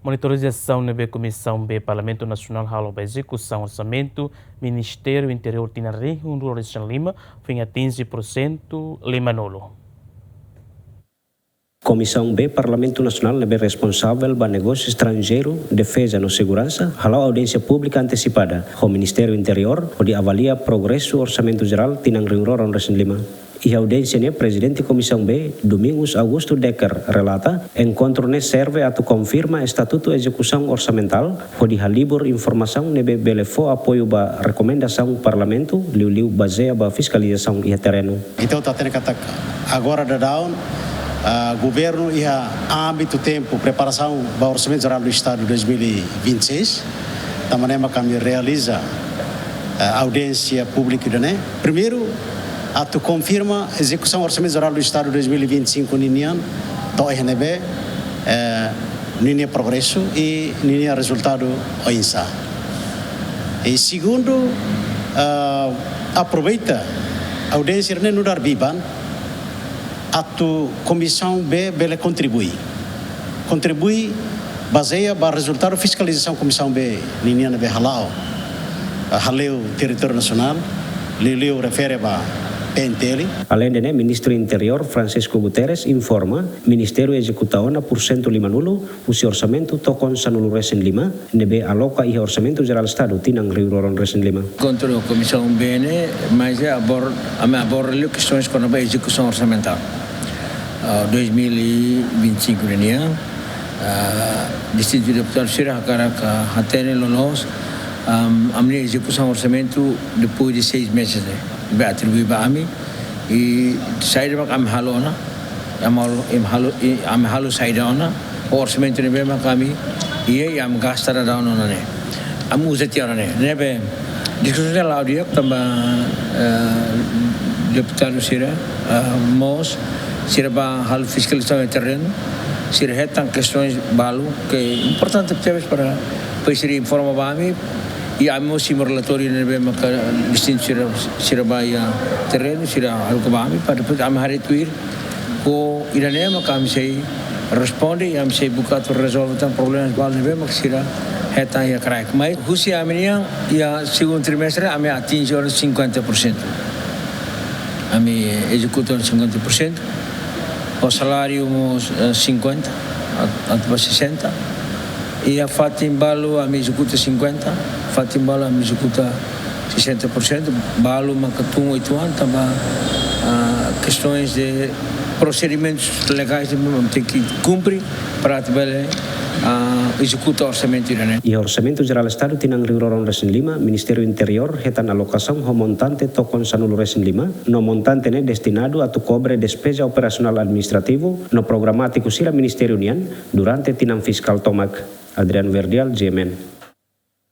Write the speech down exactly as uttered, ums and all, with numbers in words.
Monitorizasaun ne'ebé Komisaun B Parlamentu Nasionál halo ba ezekusaun orsamentu Ministériu Interiór tinan rihun rua resin lima foin atinje porsentu limanulu. Komisaun B Parlamentu Nasionál ne'ebé responsavel ba negósiu estranjeiru, defeza no seguransa, hala'o audiénsia públika antesipada ho Ministériu Interiór hodi avalia progresu orsamentu jerál tinan rihun rua ruanulu resin lima. Iha audiénsia ne'e, Prezidente Komisaun B, Domingos Augusto Decker, relata, enkontru ne'e serve atu konfirma estatutu ezekusaun orsamentál, hodi halibur informasaun ne'ebé bele fó apoiu ba rekomendasaun Parlamentu, liuliu bazeia ba fiskalizasaun iha terrenu. Ita hatene katak agora daudaun, ah, governu iha ámbitu tempu preparasaun ba Orsamentu Jerál do Estadu dois mil e vinte e seis, tanba ne'e mak ami realiza, ah, audiénsia públika ida-ne'e. Primeiru, atu konfirma ezekusaun Orsamentu Jerál do Estadu dois mil e vinte e cinco ninian, to'o iha ne'ebé, eh, ninia progresu i ninia rezultadu oinsá. I segundu, ah, aproveita audiénsia ne'e nu'udar biban atu Komisaun B bele kontribui. Kontribui bazeia ba rezultadu fiskalizasaun Komisaun B ninian ne'ebé hala'o, ah, hale'u territóriu nasionál, liuliu refere ba P N T L. Aleinde ne'e, Ministru Interiór Francisco Guterres informa, Ministériu ezekuta ona porsentu limanulu husi orsamentu tokon sanulu resin lima, ne'ebé aloka iha Orsamentu Jerál Estadu tinan rihun rua ruanulu resin lima. Enkontru Komisaun B ne'e, mas é abor-, ami aborda liu kestaun kona-ba ezekusaun orsamentál. Ah, dois mil e vinte e cinco ninian, ah, distintu deputadu sira hakarak hatene loloos, am, ami-nia ezekusaun orsamentu depois de seis meses ne'e, be atribui ba ami, i saida mak ami halo ona, ami halo, ami halo, i ami halo saida ona, orsamentu ne'ebé mak ami iha, i ami gasta daudaun ona ne'e. Ami uza tiha ona ne'e. Ne'ebé diskusaun ne'e la'o di'ak tanba, eh, deputadu sira, eh, mós, sira bá halo fiskalizasaun iha terrenu, sira hetan kestaun balu ke importante tebes para, para sira informa ba ami, i ami mós simu relatóriu ne'ebé maka distintu sira, sira bá iha terrenu, sira haruka ba ami, para depois ami haree tuir, ho ida-ne'e mak ami sei responde, i ami sei buka atu rezolve tan problema balu ne'ebé mak sira hetan iha kraik. Mas husi ami-nia, iha segundu trimestre, ami atinje ona cinquenta por cento. Ami ezekuta ona cinquenta por cento. Ho saláriu mós, eh, cinquenta, at-, atu ba sessenta. Iha fatin balu ami ezekuta cinquenta, fatin balu ami ezekuta sessenta por cento, balu maka tun uitoan, tanba, ah, kestaun de prosedimentus legais ne'ebé mak tenke kumpre para atu bele, ah, ezekuta orsamentu ida-ne'e. Iha Orsamentu Jerál Estadu tinan rihun rua ruanulu resin lima, Ministériu Interiór hetan alokasaun ho montante tokon sanulu resin lima, no montante ne'e destinadu atu kobre despeza operasionál administrativu no programátiku sira ministériu nian durante tinan fiskál tomak. Adrian Verdial, G M N.